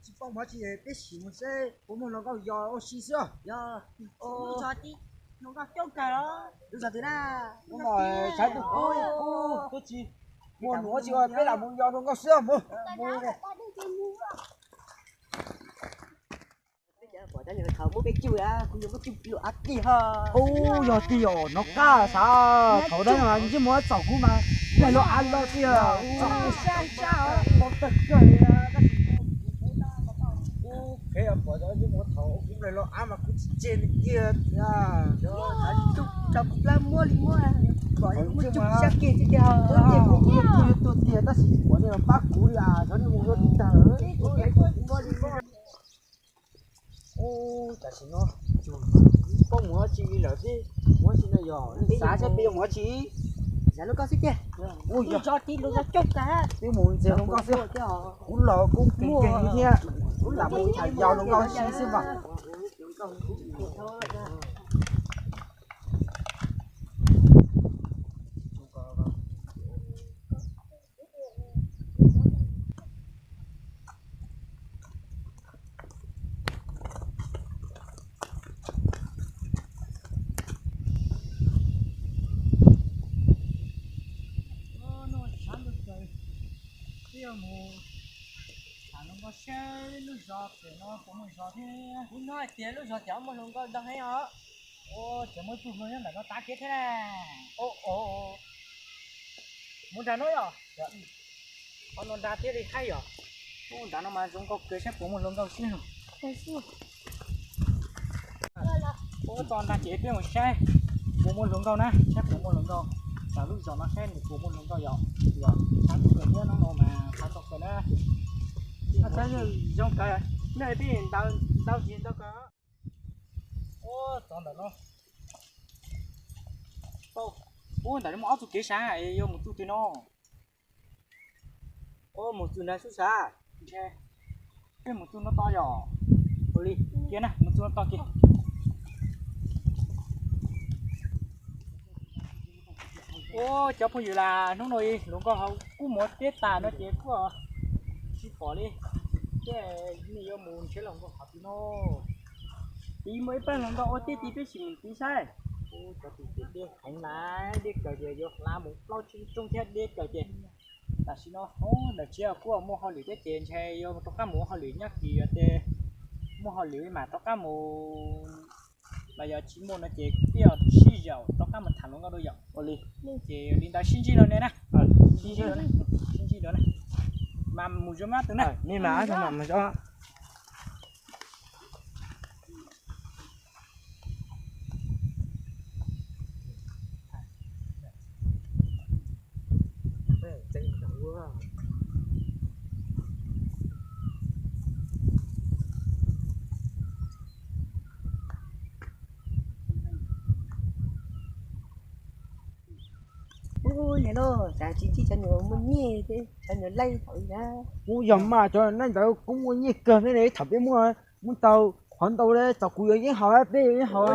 Tsis paub hmoov tsi, peb sim mus seb puas muaj hluas nkauj yos ua si xwb. Lub zos twg na? Hnub no sab ntuj kub kub twb tsis muaj nuav tsi, peb lam mus yos hluas nkauj xwb mus. Ub, yog tiag os, nov qab xav thaum ntawd ntsej muag txaus kuv mas nplaig los av los tiag. Pom tawg kawg li. Ub, phem os, pom ntsej muag txaus kuv nplaig los av mas kuv tsis tseg li tiag. Thaum ntawd kuv plab muab li muab, pom ntsej muag sab kiag xwb tiag. Ub, tiag kuv kuv yuav tuag tiag tab sis tsis pom nej los pab kuv li as, xyov nej mus ua li cas. Ub, tam sim no tsis paub mus ua tsi li lawm xwb. Mus ua tsi no yog xav saib peb yuav mus ua tsi. Xav hluas nkauj xwb tiag. Ub, yog tib lub zos coob kawg. Peb mus ntxias hluas nkauj xwb. Kuv los kuj keeg keeg thiab, kuv lam mus tham yos hluas nkauj si xwb mas. Ub, no tshav ntuj kawg, peb yuav mus tham hluas nkauj seb lub zos pem no puas muaj zos thiab. Kuv hnov hais tias lub zos pem muaj hluas nkauj ntau heev os. Ua, cov muaj ib tug hluas nyob ntawm no tav kev thiab na. Mus nram no yom. Qhov no nrad thiaj li haib yom. Ub, nrad no mas zoo nkauj kawg, saib puas muaj hluas nkauj xwb. Ub, txog nrad ces peb mus saib puas muaj hluas nkauj na, saib puas muaj hluas nkauj. Nram lub zos no saib nws puas muaj hluas nkauj yom. Yog tshav ntuj kawg thiab hnub no mas tshav ntuj kawg na. Zoo kawg, nej peb ntau tsis ntau kawg. Ub, txog ntawm no. Ub, ntawm no muaj ob txoj kev sav, yuav mus txoj twg no? Ub, mus txoj nrad xwb sav. Ntshe peb mus txoj no tod yom. Ua li, cia na, mus txoj no tod kiag. Ub, cov phooj ywg, hnub no hluas nkauj hauv kuj mus teb tas no ces kuj tsis pom li. Thiab nej yuav mus nrhiav hluas nkauj qhov twg no? Tid muaj ib pab hluas nkauj ua teb tid, peb sim mus tid saib. Ub, cov tus ces deb heev na, deb kawg ces yuav hla mus plaub tsib tsoob thiab, deb kawg ces. Tam sim no ub, ntawm tsev kuj muaj hauj lwm thiab ces ntshe yuav rov qab mus ua hauj lwm, nyob kis yog tias muaj hauj lwm mas rov qab mus, los yog tsis muaj no ces peb yuav sib zaum rov qab mus tham hluas nkauj dua yom. Ua li, ces li ntawd sib ntsib dua nej na. Sib ntsib dua na. Mas mus zoo ob tug na. Ub, niam lauj, cas tsis ntsib cov nyuam muaj nyiaj thiab cov nyuam laij thaum ub na. Ub, yog mas cov laij ntawd kuj muaj nyiaj kawg thiab ne, thaum peb muaj muaj tau qhov ntau li, txog kuv yuav yeeb haus, peb yuav yeeb haus.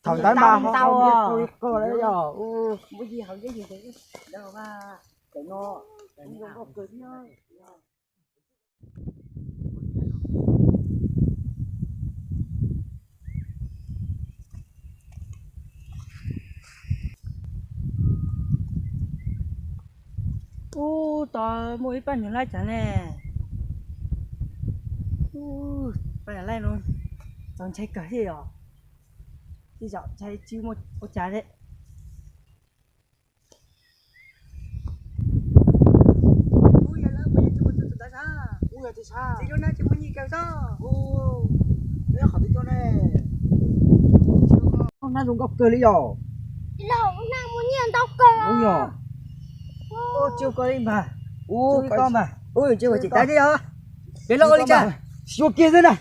Thaum ntawd mas ho ntau li qo li yog. Muaj nyiaj haus yeeb ntau, ntawm no zoo nkauj kawg thiab. Ub, tod muaj ib pab nyuag laij cas ne. Ub, pab nyuag laij no txaus ntshai kawg thiab yom. Tej zaum ntshai tsis muaj ua cas thiab. Hnab zoo nkauj kawg li yom. Hnab muaj nyiaj ntau kawg. Ub yog. Ub, tsis ua koj li mas. Ub, tsis ua koj mas. Ub, tsis ua tsis tas thiab yog. Peb los ua li cas? Xyuas kiag xwb na.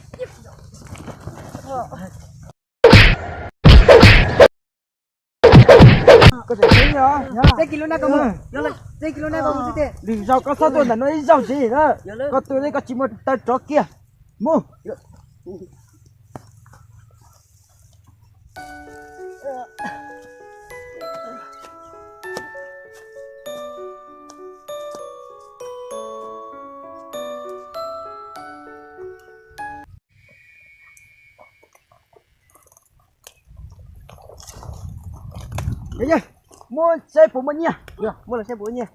Koj tseem tseeb yog. Txij kiv lub nab koj mus. Txij kiv lub nab koj mus xwb tiag. Lwm zaug koj txhob tuaj ntawm no ib zaug ntxiv na. Koj tuaj li koj tsis muaj taw rov kiag. Mus. Muab saib puas muaj nyiaj. Muab los saib puas muaj nyiaj.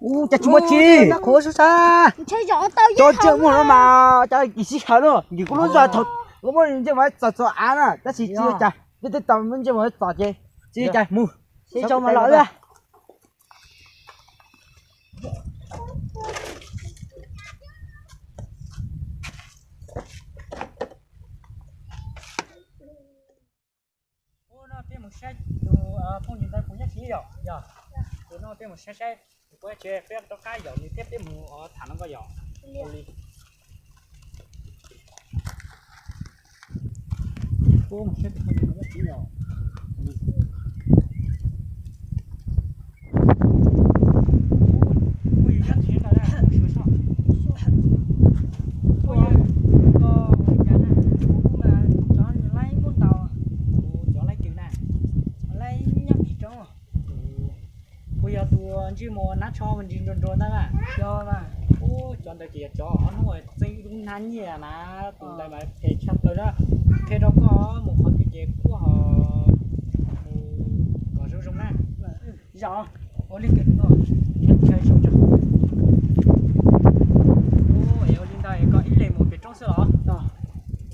Ua cas tsis muaj tsi. Qhuav sab sab. Cov ntsej muag no mas cov kis sib hav no, nkim kuv lub zog thaum kuv muab ntsej muag txog txog av na, tab sis tsis ua cas, tej tej tau ntsej muag txog ces tsis ua cas, mus sib tso mas los lawm. Ua no peb mus saib tus phooj ywg ntawd puas nyob tsev yom, yog. Tus no peb mus saib saib puas nyob tsev, peb rov qab yaum nws thiab peb mus tham hluas nkauj yom. Ua mus saib tus phooj ywg no nyob tsev yom. Phooj ywg nyob tsev ntawd na, ua suav soj. Phooj ywg, koj ua li cas na? Kuv mas cov laib muab ntaus. Kuv cov laib kws na. Laib nyob pem roob. Puas yog tus ntsej muag nab tsho ntsis nruas nruas ntawd na? Yog na. Ub, cov ntawd ces yog cov ob hnub txeeb lub hnab nyiaj na, tus ntawd mas phem tshaj plaws na. Qhia rau koj mus qhov twg ces kuj ho mus kom zoo zoo na. Zam, ua li kawg no, thiab chaw zoo tso. Ua li ntawd es koj ib leeg mus pem roob xwb los?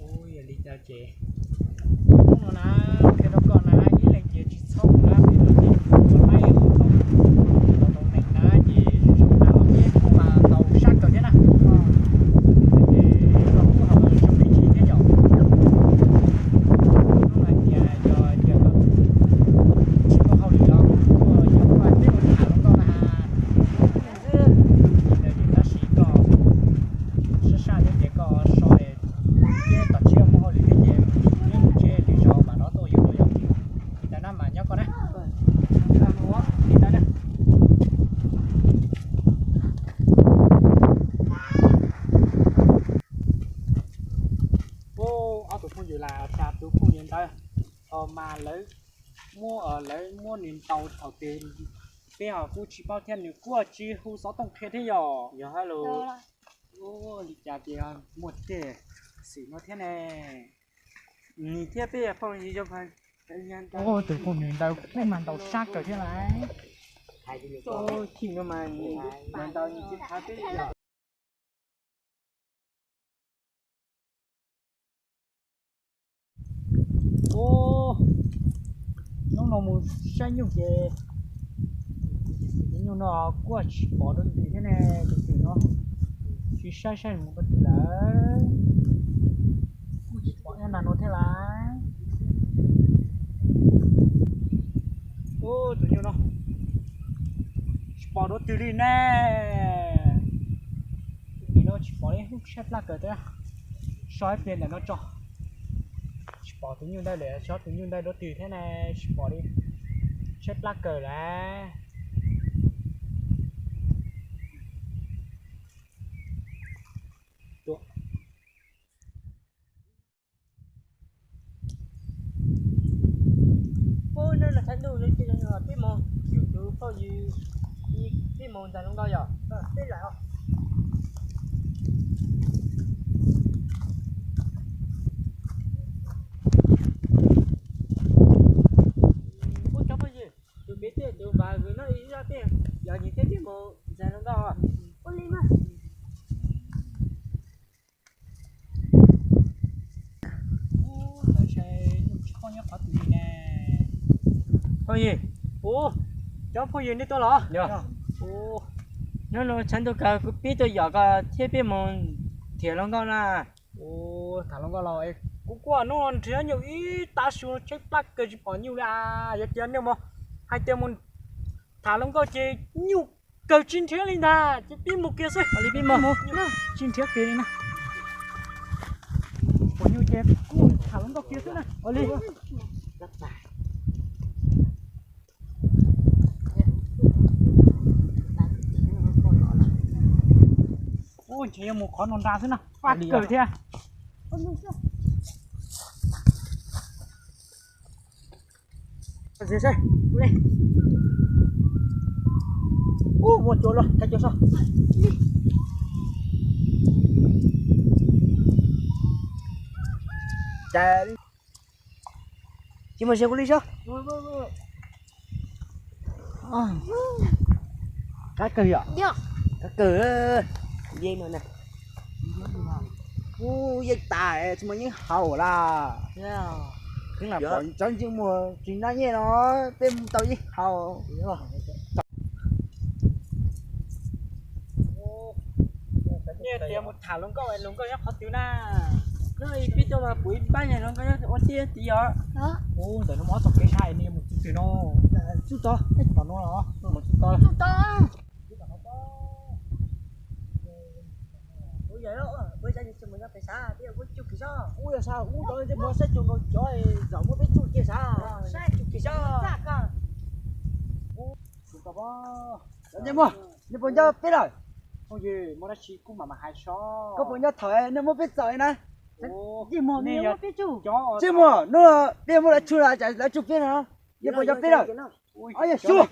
Ua li ntawd ces hnub no na, qhia rau koj na, ib leeg ces tsis txhob mus na, pem roob ces tus laib tau tau neeg na ces zoo na, peb kuj mas tau sab kawg thiab na. Ces koj kuj ho zoo ib tsis thiab yom. Hnub no tias yog tias koj tsis muaj hauj lwm los kuj yog kuj peb mus tham hluas nkauj na. Tab sis koj sab sab thiab ces koj so thiab, tom tsis muaj hauj lwm thiab ces neb mus tsev lwm zaus mam rov tuaj yuav los yom. Li ntawd na mas nyob koj na. Li ntawd na. Ub, ob tug phooj ywg los xya tus phooj ywg ntawd ho mas lawv muab, lawv muab nws ntaus thaum twg peb ho kuj tsis paub thiab, nws kuj tsis hu xov tooj qhia thiab yom. Yog hab los. Ub, li cas ces muaj tej xwm no thiab ne. Nws thiab peb yog phooj ywg zoo. Ub, tus phooj ywg ntawd kuj mas ntaus sab kawg thiab lauj. Chim no mas nws mas ntaus nws tsis khav peb yom. Ub, hnub no mus saib nyuj ces, tus nyuj no kuj tsis pom dua twg thiab ne, tus twg no tsis saib saib mus dua twg lawm, kuj tsis pom nyob nag no thiab lauj. Ub, tus nyuj no tsis pom dua twg li ne. Tus no tsis pom li, saib plab kawg thiab. So ib pliag ntawm no tso. Tsis pom tus nyuj ntawd lawm, tsis pom tus nyuj ntawd dua twg thiab ne, tsis pom li. Saib plab kawg lawm. Ub, no los thaij ntuj, peb mus, tus phooj ywg, peb mus ntxais hluas nkauj yom, peb lam. Ub, cov phooj ywg, tus pem tej tus npawg nws noj ib zaj tej, yog nyias thiab peb mus ntxais hluas nkauj. Ua li mas. Ub, ntawd saib nyuj tsis paub nyob qhov twg li ne. Phooj ywg, ub, cov phooj ywg nej tuaj los? Yog. Ub, nyob no tshav ntuj kawg kuv pib tuaj yom koj thiab peb mus nrhiav hluas nkauj na. Ub, tham hluas nkauj los kuv kuj hnub no nrhiav nyuj ib tav su tshaib plab kawg tsis pom nyuj li. Yog tias nej mus hais tias mus tham hluas nkauj ces nyuj kawg tsis nrhiav li ntag, ces peb mus kiag xwb. Ua li peb mus, tsis nrhiav kiag li na. Pom nyuj ces kuj tham hluas nkauj kiag xwb na. Ua li. Ub, ntshe yuav mus qhov no nrad xwb na, fab kawg thiab. Ub, muaj cua los, thaij cua so. Cas li. Tsis muaj siab kuv li sab. Qab kawg yom? Qab kawg. Yeej no na. Ub, yeej tas tsis muaj yeeb haus lawm. Pom cov ntsej muag tsis noj nyiaj no, peb mus tau yeeb haus. Nej tias mus tham hluas nkauj, hluas nkauj nyob qhov twg na? Peb tuaj mas pum ib pab nyuag hluas nkauj nyob ua tij tid os. Ub, ntawm no mus ob txoj kev sab, nej yuav mus txog twg no? Txog tom no los mus txog tom. Ub, yog, peb sab tsis mus nyob pem sab, peb yuav ua tsuj kev sab. Ub, yog sab ub tod, peb mus saib cuag nkaus cov zaum muab peb tsuj kiag sab. Saib tsuj kev sab. Nej puas nco peb lawm? Muaj dab tsi kuj mam mam hais seb. Koj puas nco thaum nej muab peb txom li na? Tsis muaj, nej muab peb tsuj. Tsis muaj, hnub no peb muab lawv tsuj los cas lawv tsuj peb no? Nej puas nco peb lawm? Yog xyuas.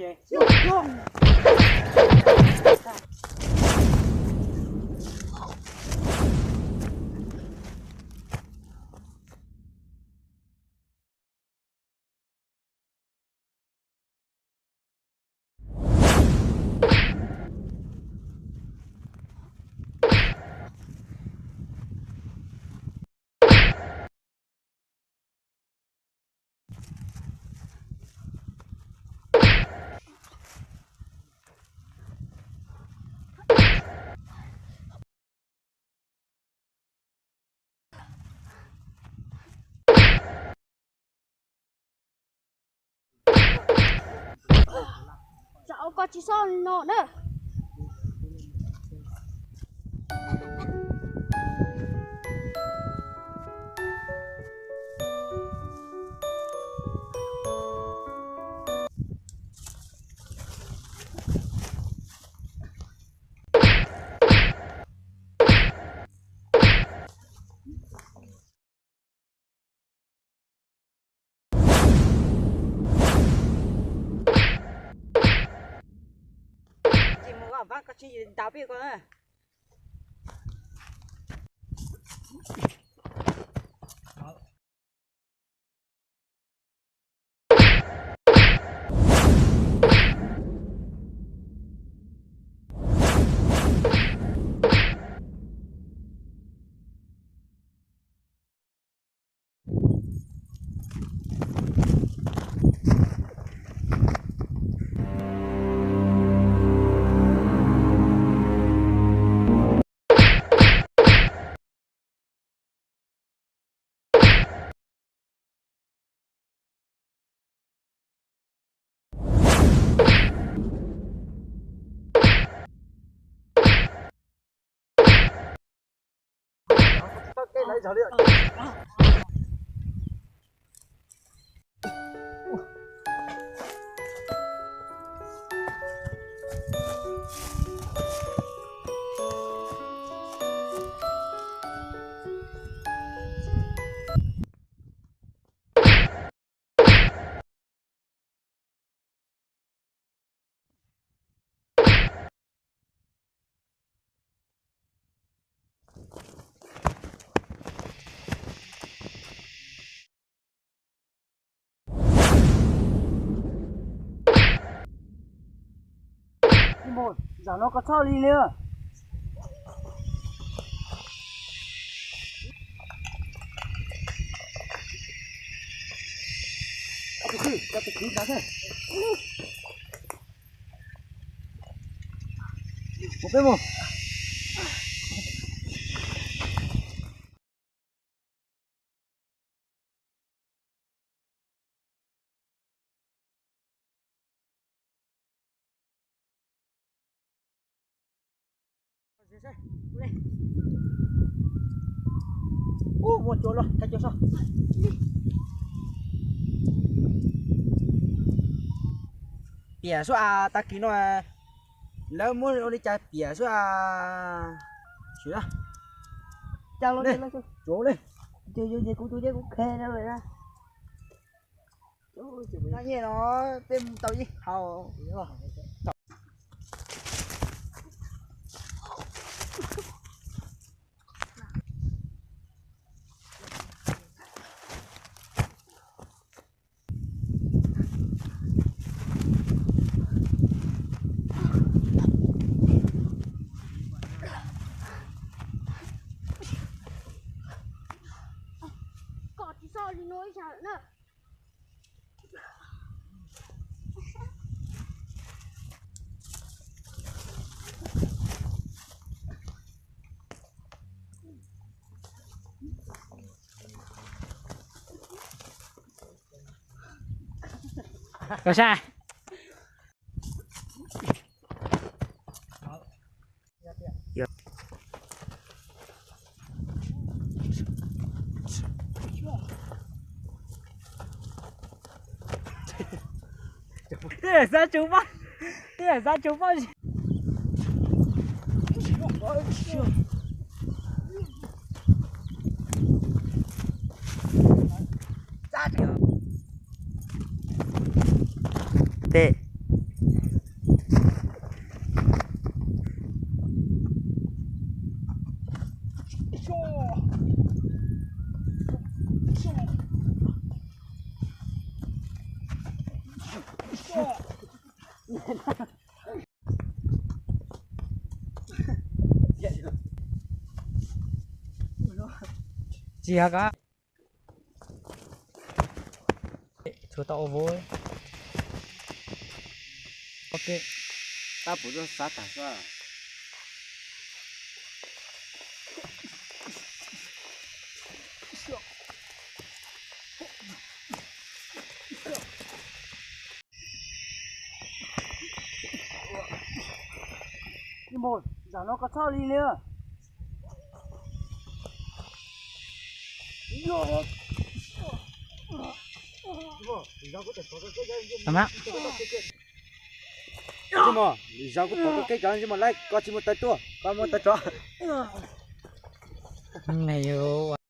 Tsam ua koj tsis xob li no na. Ces mus vam koj tsis ntaus peb ko na. Zaum no koj txhob li li. Mus peb mus. Ub, muaj cua los, thaij cua so. Piam xwb as, tag kis no lawv muab ua li cas piam xwb as. Sim na. Tsuav li. Kuv tus kuv khe na. Noj nyiaj no peb mus tau ib hau. Koj sab. Xav tsuv poj, xav tsuv poj. Tej. Tsis hais koj. Tshuav tau ua vov. Ok. Tab puas tuaj xav tag xwb. Zaum no koj txhob li li. Tsis muaj, zaum kuv pom koj kev cov ntsej muag laib, koj tsis muaj taw tuaj, koj muaj taw tso. Me yuav